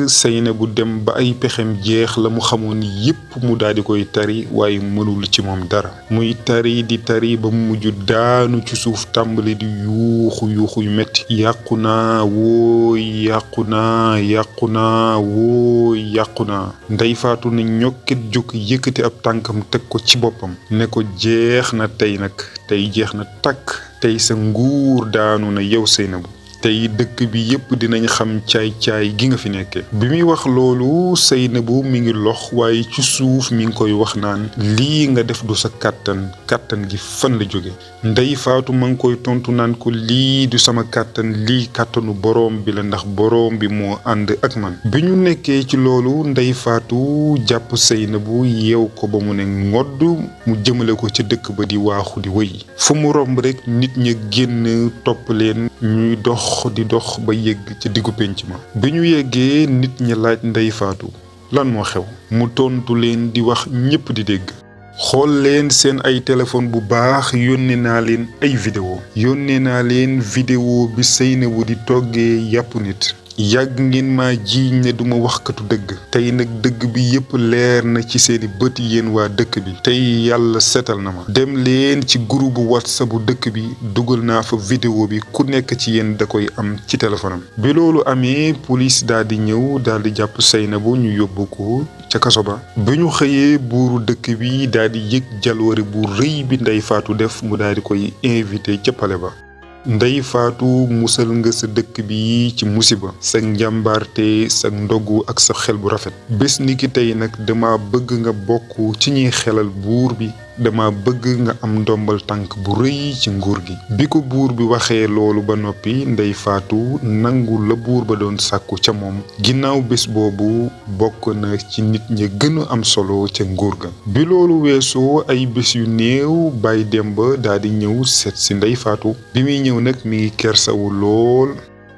Speaker 1: Seynabou dem ba ay pexem jeex la mu xamoon yépp mu daal di koy tari waaye mënul ci moom dara muy tari di tari ba mu mujj daanu ci suuf tàmbali di yuuxu yu metti yàqu naa wooy Ndey Faatu ne ñokket jóg yëkkati ab tànkam teg ko ci boppam ne ko jeex na tey nag tey jeex na takk tey sa nguur daanu na yow Seynabou tey dëkk bi yépp dinañ xam caay-caay gi nga fi nekke bi muy wax loolu Seynabou mi ngi lox waaye ci suuf mi ngi koy wax naan lii nga def du sa kàttan gi fan la jóge Ndey Faatu ma ngi koy tontu naan ko lii du sama kàttan lii kàttanu boroom bi la ndax boroom bi moo ànd ak man bi ñu nekkee ci loolu Ndey Faatu jàpp Seynabou yeew ko ba mu ne ngodd mu jëmale ko ca dëkk ba di waaxu di wëy fu mu romb rek nit ña génn topp leen ñuy dox di dox ba yegg ci diggu pénc ma bi ñu yeggee nit ñi laaj Ndey Faatu lan moo xew mu tontu leen di wax ñépp di dégg xool leen seen ay téléphone bu baax yónnee naa leen vidéo bi Seynabou di toggee yàpp nit yàgg ngeen ma jiiñ ne duma waxkatu dëgg tey nag dëgg bi yépp leer na ci seeni bët yéen waa dëkk bi tey yàlla setal na ma dem leen ci groupe WhatsApp bu dëkk bi dugal naa fa vidéo bi ku nekk ci yéen da koy am ci téléphone am bi loolu amee police daal di ñëw daal di jàpp Seynabou ñu yóbbu ko ca kaso ba bi ñu xëyee buuru dëkk bi daal di yëg jaloore bu rëy bi Ndey Faatu def mu daal di koy invité ca pale ba Ndey Faatu musal nga sa dëkk bi ci musiba sa njàmbaarte sa ndogu ak sa xel bu rafet bés ni ki tey nag dama bëgg nga bokk ci ñuy xelal buur bi dama bëgg nga am ndombal tànk bu rëy ci nguur gi. bi ko buur bi waxee loolu ba noppi Ndey Faatu nangu la buur ba doon sàkku ca moom. ginnaaw bés boobu bokk na ci nit ña gën a am solo ca nguur ga. bi loolu weesoo ay bés yu néew Baay Demba daal di ñëw seet si Ndey Faatu. bi muy ñëw nag mi ngi kersawu lool.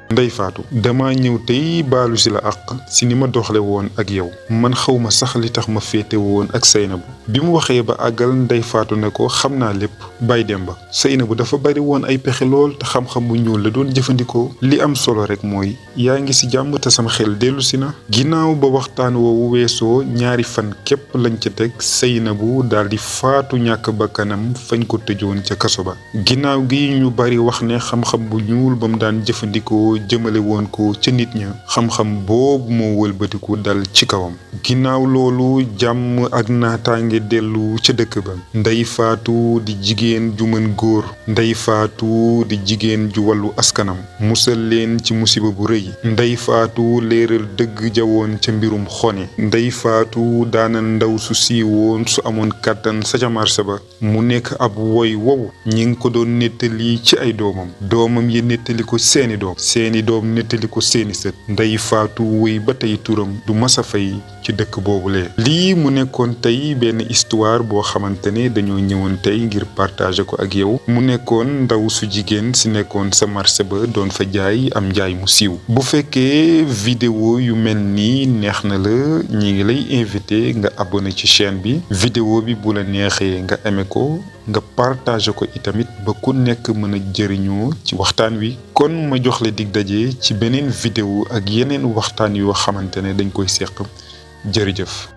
Speaker 1: Ndey Faatu dama ñëw tey baalu si la àq si ni ma doxle woon ak yow man xawma sax li tax ma féete woon ak Seynabu. bi mu waxee ba àggal Ndey Faatu ne ko xam naa lépp Baay Demba. Seynabu dafa bari woon ay pexe lool te xam-xam bu ñuul la doon jëfandikoo. li am solo rek mooy yaa ngi si jàmm te sama xel dellu si na. ginnaaw ba waxtaan woowu weesoo ñaari fan képp lañ ca teg Seynabu daal di faatu ñàkk bakkanam fañ ko tëjoon ca kaso ba. ginnaaw gi ñu bari wax ne xam-xam bu ñuul ba mu daan jëfandikoo jëmale woon ko ca nit ña xam-xam boobu moo wëlbatiku dal ci kawam. ginnaaw loolu jàmm ak naataange dellu ca dëkk ba. Ndey Faatu di jigéen ju mën góor. Ndey Faatu di jigéen ju wàllu askanam musal leen ci musiba bu rëy. Ndey Faatu leeral dëgg jawoon ca mbirum xone. Ndey Faatu daana ndaw su siiwoon su amoon kàttan sa ca marché ba. mu nekk ab woy wow ñi ngi ko doon nettali ci ay doomam yi nettali ko seeni doom nettali ko seeni sët. Ndey Faatu wéy ba tey turam du masa fay ci dëkk boobule. lii mu nekkoon tey benn histoire boo xamante ne dañoo ñëwoon tey ngir partager ko ak yow. mu nekkoon ndaw su jigéen si nekkoon sa marché ba doon fa jaay am njaay mu siiw. bu fekkee vidéo yu mel nii neex na la ñi ngi lay invité nga abonné ci chaîne bi. vidéo bi bu la neexee nga aimé ko nga partager ko itamit ba ku nekk mën a jëriñoo ci waxtaan wi. kon ma jox la dig daje ci beneen vidéo ak yeneen waxtaan yoo xamante ne dañ koy seq jërëjëf.